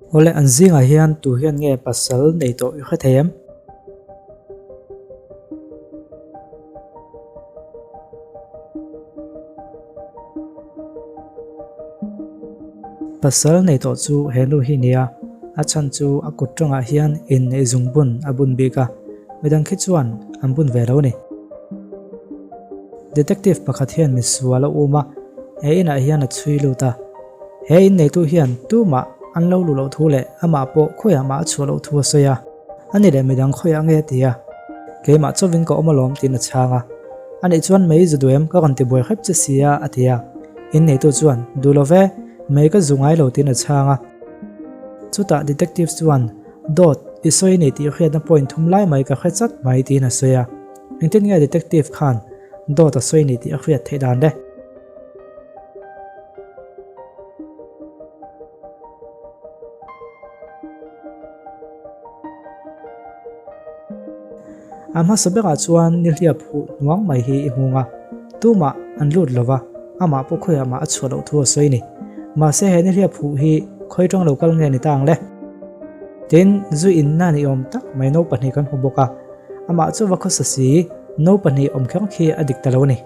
Awle an zingah hian tu hian nge pasal nei tawh i hre thei em? Pasal nei tawh chu he nu hi nia, a chhan chu a kut tawngah hian inneih zungbun a bun bik a, midang khi chuan an bun ve lo a ni. Detective pakhat hian misual a um a, he inah hian a chhui lut a. He inneitu hian tumah an lo luh loh thu leh amah pawh khawiah mah a chhuah loh thu a sawi a. Ani leh midang khawiah nge a ti a, keimah chauhin ka awm alawm tiin a chhang a. Anih chuan mei zu duh em ka rawn ti buai hrep che si a a ti a. Inneitu chuan duh lo ve, mei ka zu ngai lo tiin a chhang a. Chutah detective chuan dawt i sawi nei tih hriatna point thum lai mai ka hre chat mai tiin a sawi a. Engtin nge detective khan dawt a sawi ni tih a hriat theih dan le? A hmasa berah chuan nihliap huh hnuang mai hi i hmung a, tumah an lut lo va, amah pawh khawiah mah a chhuah loh thu a sawi ni. Mahse he nihliap huh hi khawi tang lo kal nge ni ta ang le? Tin, zu inna ni awm tak mai no pahnih kan hmu bawk a. Amah chu va khawsa si, no pahnih awm kher khi a dik ta lo a ni.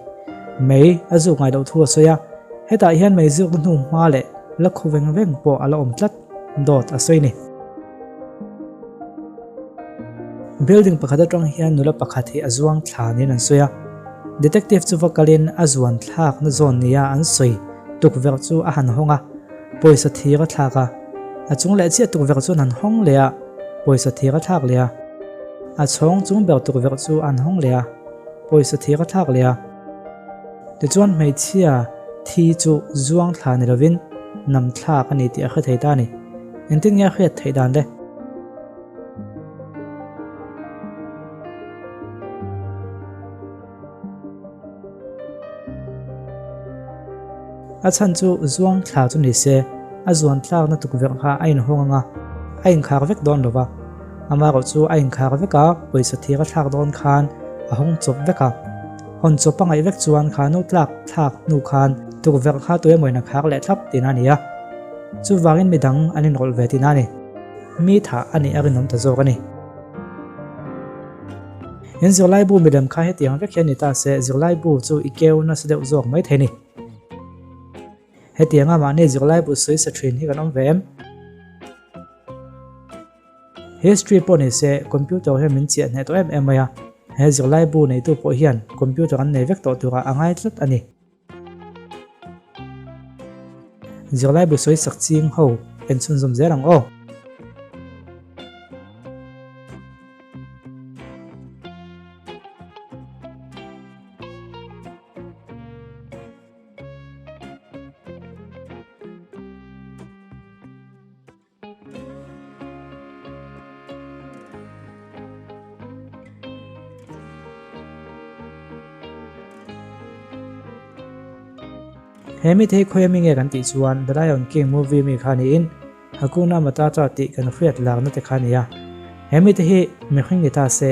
Mei a zuk ngai loh thu a sawi a, hetah hian mei zukna hnu hma leh la khu veng veng pawh a la awm tlat dawt a sawi a ni. Building pakhat atang hian nula pakhat hi a zuang thla niin an sawi a, detective chu va kalin a zuan thlakna zawn nia an sawi tukverh chu a han hawng a, pawisa thir a thlak a, a chung leh chiah tukverh chuan han hawng leh a, pawisa thir a thlak leh a. A chhawng chung ber tukverh chu an hawng leh a, pawisa thir a thlak leh a. Tichuan hmeichhia thi chu zuang thla ni lovin nam thlak a ni tih a hre thei ta a ni. Engtin nge a hriat theih dan le? A chhan chu zuang thla chu ni se, a zuan tlakna tukverh kha a inhawng ang a, a inkhar vek dawn lo va. Amaherawh chu a inkhar vek a, pawisa thir a thlak dawn khan a hawng chawp vek a. Hawn chawp a ngaih vek chuan kha no tlak thlak hnu khan tukverh kha tuemawiin a khar leh thlap tihna a ni a. Chuvangin midang an inrawlh ve tihna a ni. Mi thah a nih a rinawm ta zawk a ni. In zirlaibu milem kha hetiang vek hian ni ta se, zirlaibu chu i keu nasa deuh zawk mai thei ni. Hetianga mahni zirlaibu sawi sa thin hi kan awm ve em? History pawh ni se, computer hian min chiah hneh tawh em em mai a, he zirlaibu neitu pawh hian computer an nei vek tawh turah a ngai tlat a ni. Zirlaibu sawi sak ching ho en chhunzawm zel ang aw. He mite hi khawi ami nge kan tih chuan The Lion King movie mi kha niin Hakuna Matata tih kan hriat larna te kha a ni a. He mite hi mihring ni ta se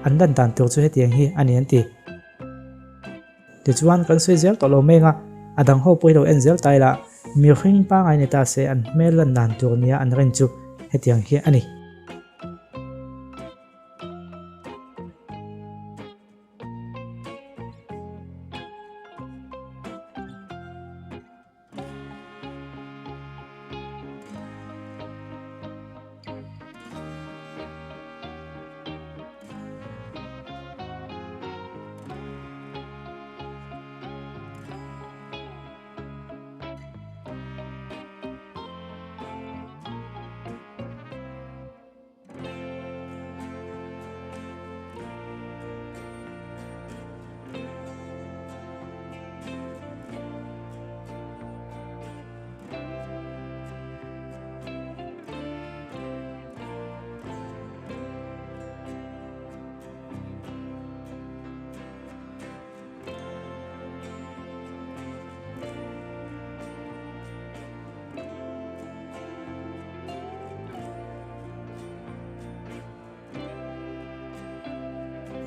an lan dan tur chu hetiang hi a ni an ti. Tichuan kan sawi zel tawh lo meng a, a dang ho pawh hi lo en zel ta ila, mihring pangai ni ta se an hmel lan dan tur nia an rin chu hetiang hi a ni.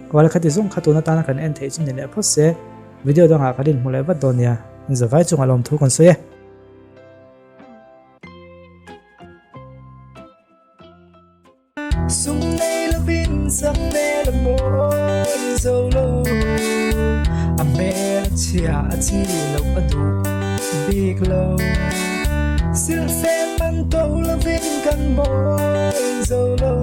Kuala khati zawng kha tun atana kan en theih chu ni leh phawt se, video dangah kan inhmu leh vat dawn nia, zavai chungah lawmthu kan sawi e. Sum nei lovin sak hmel a mawi zo lo. A hmel a chhia a chi loh a duh bik lo. Silhfen man to lovin kan mawi zo lo.